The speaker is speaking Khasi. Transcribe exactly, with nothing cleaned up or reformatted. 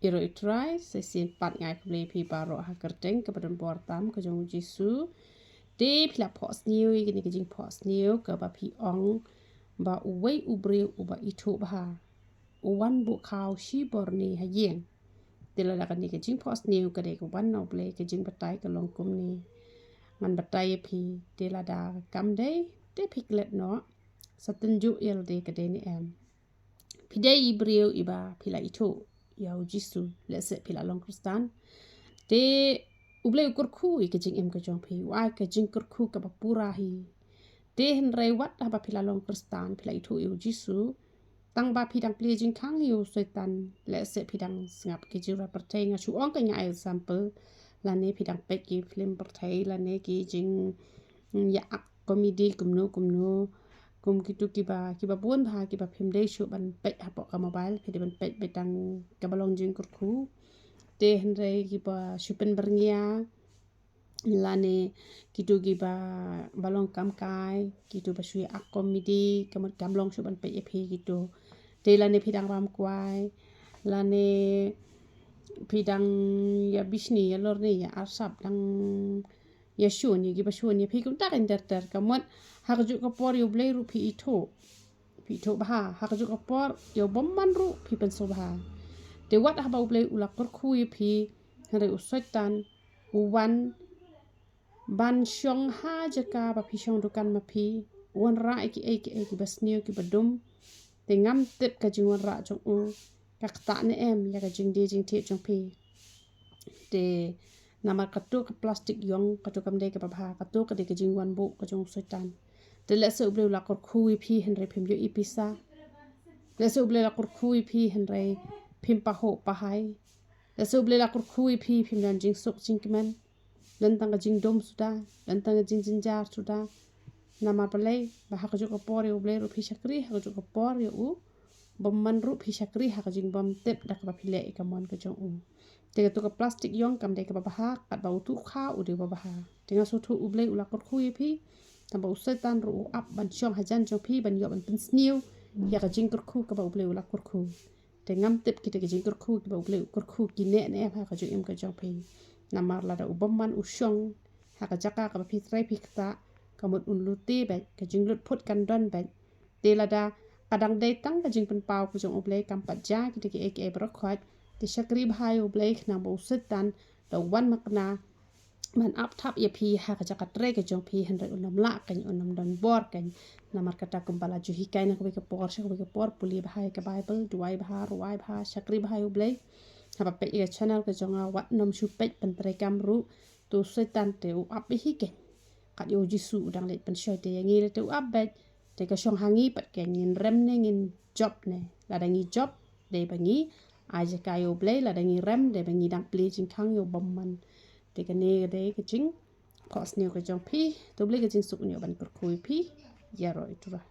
Ïaroh ïa u Trai, sa shisien pat nga ai khublei ïa phi baroh ha ka kyrteng kaba donbor tam ka jong u Jisu. Te phi la phohsniew ïa kane ka jingphohsniew kaba phi ong ba uwei u briew uba ithuh bha u wan buh khaw shibor ne ha ïing. Te lada kane ka jingphohsniew ka dei ka wan na u Blei, ka jingbatai ka long kumne. Ngan batai ïa phi, te lada kam dei, te phi klet noh. Sa tynjuh ïa lade ka dei ne em. Phi dei i briew iba phi la ithuh ïa u Jisu, lehse phi la long Khristan. Te u Blei u kyrkhu ïa ka jingim ka jong phi, u ai ka jingkyrkhu kaba pura hi. Te hynrei wat haba phi la long Khristan, phi la ithuh ïa u Jisu, tang ba phi dang plie jingkhang ïa u Soitan, lehse phi dang sngap ki jingrwai pyrthei, nga shu ong ka, nga ai example, lane phi dang peit ki film pyrthei, lane ki jing, mm, ïa ak comedy kumno kumno, kum kitu kiba, kiba bun bha, kiba phim dei shuh ban peit hapoh ka mobile, phi dei ban peit beit tang kaba long jingkyrkhu. Te hynrei kiba shu pynbyrngia, lane kitu kiba, ba long kam kai, kitu ba shu ïa ak comedy, ka mut kam long shuh ban peit ïa phi kitu. Te lane phi dang ram kwai, lane phi dang ïa bishni, ïa lorni, ïa arsap, dang ïa shun ïa kiba shun ïa phi kumta kan ter ter, ka mut ha kajuh ka por ïa u Blei ruh phi ithuh, phi ithuh bha, ha kajuh ka por ïa u bymman ruh phi pynsngewbha. Te wat haba u Blei u la kyrkhu ïa phi, hynrei u Soitan u wan ban shong ha jaka ba phi shong dukan ma phi, u wanrah ïa kiei kiei kiba sniew kiba dum. Te ngam tip ka jingwanrah jong u ka ktah ne em ïa ka jingdie jingthied jong phi. Te namar katu ka plastik ïong, katu kam dei kaba bha, katu ka dei ka jingwan buh ka jong u Soitan. Te lehse u Blei u la kyrkhu ïa phi hynrei phim ïohi pisa. Lehse u Blei u la kyrkhu ïa phi hynrei phim pahuh pahai. Lehse u Blei u la kyrkhu ïa phi phim don jingsuk jingkmen. Don tang ka jingdum suda, don tang ka jingjynjar suda. Namar balei? Ba ha kajuh ka por ïa u Blei ruh phi shakri, ha kajuh ka por ïa u bymman ruh phi shakri ha ka jingbymtip da kaba phi leh ïa ka mon ka jong u. Te katu ka plastik ïong kam dei kaba bha, katba utu u khaw u dei uba bha. Te nga sngewthuh u Blei u la kyrkhu ïa phi, tangba u Soitan ruh u ap ban shong hajan jong phi ban ïoh ban pynsniew ïa ka jingkyrkhu kaba u Blei u la kyrkhu. Te ngam tip kita ki jingkyrkhu kiba u Blei u kyrkhu ki neh ne em ha ka jingim ka jong phi. Namar lada u bymman u shong ha ka jaka kaba phi trei phi ktah, ka mut un lute beit, ka jinglut phut kan don beit. Te lada ka dang dei tang ka jingpynpaw ka jong u Blei, kam pat jia kita kiei kiei baroh khoit. Te shakri bha ïa u Blei khnang ba u Soitan da u wan makna ban ap thap ïa phi ha ka jaka trei ka jong phi, hynrei un ym lah kein, un ym don bor kein. Namar kata kumba la ju hikai na kawei ka por sha kawei ka por, pule bha ïa ka Baibl, duwai bha, rwai bha, shakri bha ïa u Blei. Haba peit ïa ka channel ka jong nga, wat nym shu peit pyntreikam ruh, to u Soitan te u ap beit hi kein. Kat ïa u Jisu u dang leit pynshoi, te ïa ngi lei te u ap beit. Te ka shong ha ngi pat kein, ngin rem ne ngin jop ne. Lada ngi jop, dei ba ngi ai jaka ïa u Blei, lada ngi rem, dei ba ngi dang plie jingkhang ïa u bymman. Te kane ka dei ka jingphohsniew ka jong phi, to u Blei ka jingsuk un ïoh ban kyrkhu ïa phi. Ïaroh ïa u Trai.